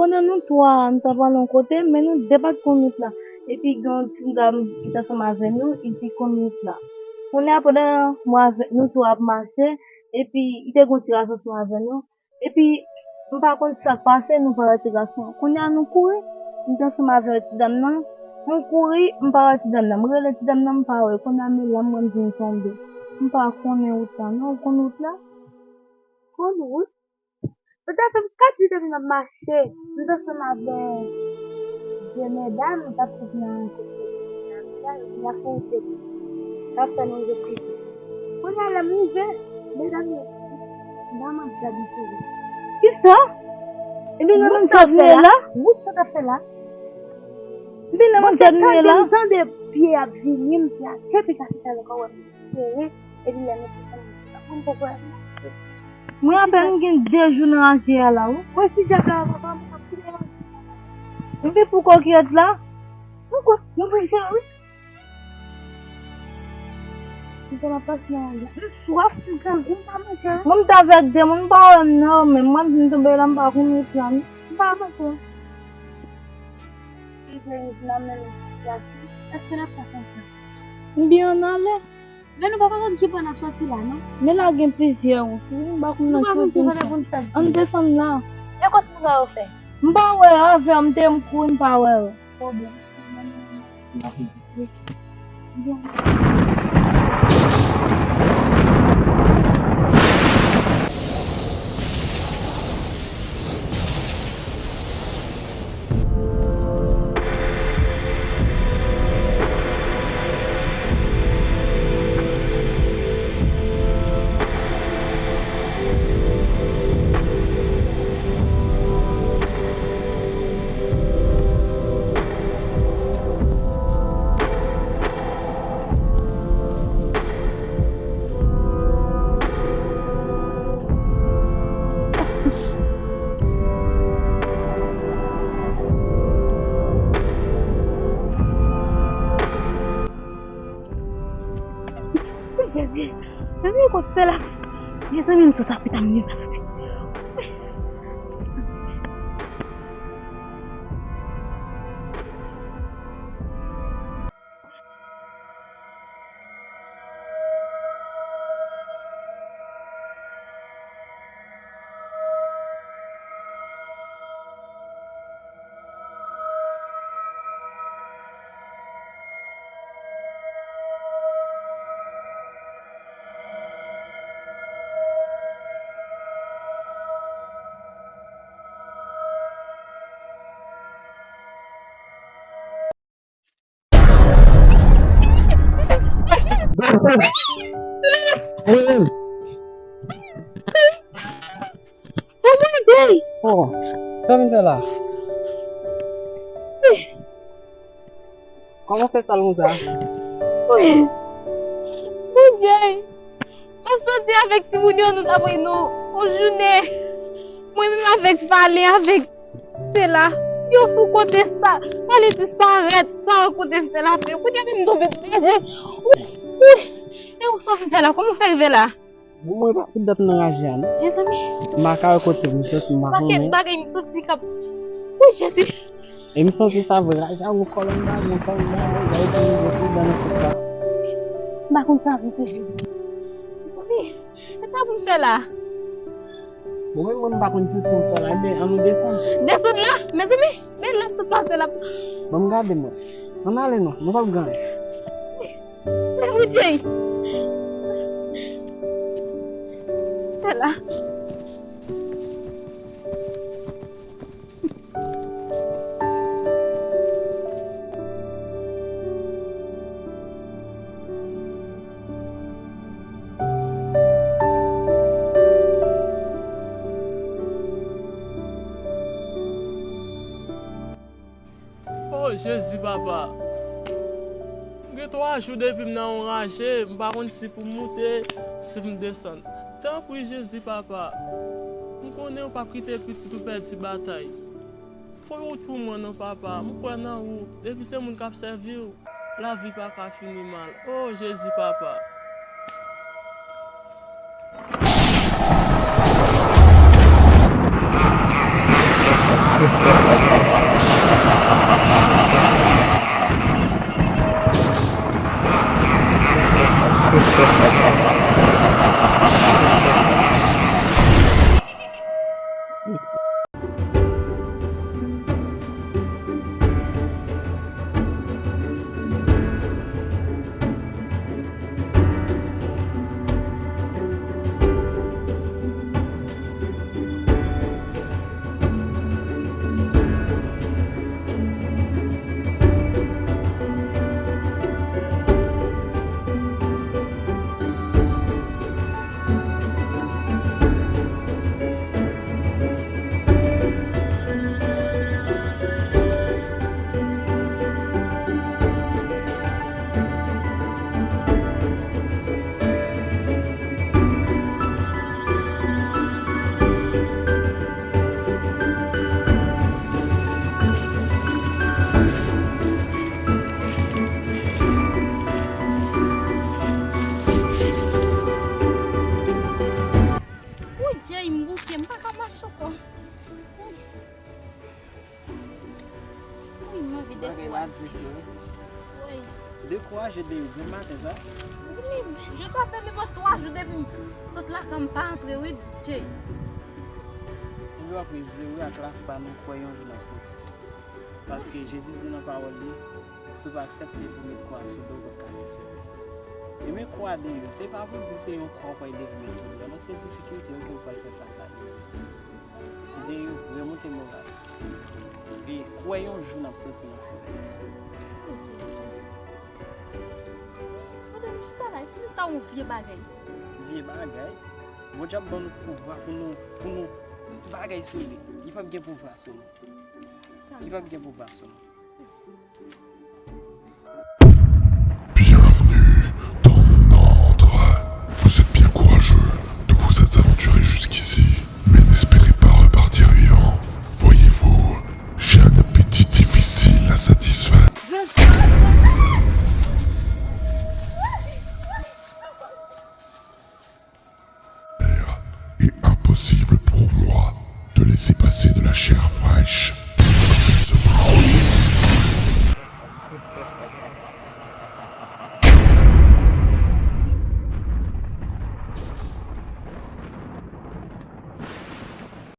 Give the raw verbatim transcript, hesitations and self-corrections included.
Pandan nou twa, nou t ap ale yon kote, men nou de pa t konn wout la. Epi gen yon ti dam ki t ansanm avè nou, li di konn wout la. Kounye a, pandan mwen avèk nou twa ap mache, epi li te gen yon ti gason ansanm avè nou. Epi, m pa konn sa k pase, nou pa wè ti gason an. Kounye a, nou kouri, m te ansanm avè ti dam nan. Nou kouri, m pa wè ti dam nan. M rele ti dam nan, m pa wè. Kounye a, men la, m wè m vin tonbe. M pa konnen wout la, non. Ou konn wout la? Konn wout? Sa ta fè m kat jou depi m ap mache. M t ansanm avè de medam, m t ap sot nan kote medam la, epi n ap fè wout epi n ap fè nou rive pi vit. Kounye a, lè m rive, medam yo di, "Nan manjad nou te ye." Kisa? Epi nan manjad nou ye la? Wout sa t ap fè la? Epi nan manjad nou ye la? Mwen te tande, m tande pye ap vini, m di, "A, depi kapital ankò wè m sere." Epi lè nou te fè, mwen poko wè. Mwen apèn gen de jou nan raje a la, wi. Mwen si dyab la papa, mwen ap kite raje a. Epi pou kokiyèt la? Mwen kwè, mwen prese, wi. Mwen te nan plas nan raje. M swaf, m ka, m pa manje. Mwen m t avèk de moun, m pa wè m nan, men mwen m vin tonbe la, m pa konn wout la, non. M pa manje. Li te rive nan men nou sitiyasyon. Èske n ap fè konsa? M byen ann ale. Men nou pa konn ki bò n ap soti la, non? Men la gen plizyè wout, wi. M pa konn nan ki wout pou n fè. Ann desann la. E kot moun yo fè? M pa wè avè m te m kouri, m pa wè yo. Pwoblèm. Jezi, mezanmi, kote la? Mezanmi, m sot apita, m pa soti. Oh, Bondye! Oh, sa vin fè la? Kòman w fè sal konsa? Wi. Bondye! M ap soti avèk timoun yo, nou ta voye nou yon jounen. Mwen menm avèk Valen, avèk Stella. Yo fou kote sa. Valen disparèt, pa wè kote Stella fè. Kounye a menm tonbe deja. Wi, wi. E ou sa w vin fè la? Kòman w fè rive la? Bon, mwen pa fout dat nan raje a, non. Mezanmi. M pa ka wè kote m soti, m pa konnen. Pakèt bagay m soti k ap. Wi, Jezi. E m santi sa vre, raje a gon kòlòn bagay, gon kòlòn bagay, gade tan m gon tout dan nan fòs la. M pa konn sa pou m fè, Jezi. Wi, e sa pou m fè la? Bon, men mwen m pa konn ki pou m fè la, ebyen, ann nou desann. Desann la? Mezanmi, men lè m sot pase la. Bon, m gade mwen. Ann ale non, nou p ap gen anyen. Mwen Bondye! Stella. O Jezi, papa! M gen twa jou depi m nan yon raje, m pa konn si pou m moute, si pou m desann. Tanpri, Jezi, papa! M konnen ou p ap kite pitit ou pèdi batay. Fè yon wout pou mwen non, papa. M kwè nan ou. Depi se moun k ap sèvi w, lavi pa ka fini mal. O Jezi, papa! Wi, Jay, m bouke, m pa ka mache ankò. Wi, m anvi dekouraje. Wi. Dekouraje de yo, grenn maten sa. Wi, je sa fè menm twa jou depi m sot lakay m pa antre, wi, Jay. Ebyen, w ap rezile wi ak lafwa nou kwè yon jou n ap soti. Paske Jezi di nan pawòl li, si w pa aksepte pou met kwa sou do w, w p ap ka disip li. Ebyen, kwa de yo, se pa pou di se yon kwa w pral leve met sou do w, non, se difikilte yo ke w pral fè fas a yo. De yo, remonte moral. E kwè yon jou n ap soti nan forè sa. O Jezi. Pandan m chita la, e si l ta yon vye bagay? Vye bagay? Bondye ap ban nou pouvwa pou nou, pou nou, tout bagay sou li. Li p ap gen pouvwa sou nou. Li p ap gen pouvwa sou nou. Bienvenue dans mon antre. Vous êtes bien courageux de vous être aventuré jusqu'ici, mais n'espérez pas repartir vivant. Voyez-vous, j'ai un appétit difficile à satisfaire. Et impossible pour moi de laisser passer de la chair fraîche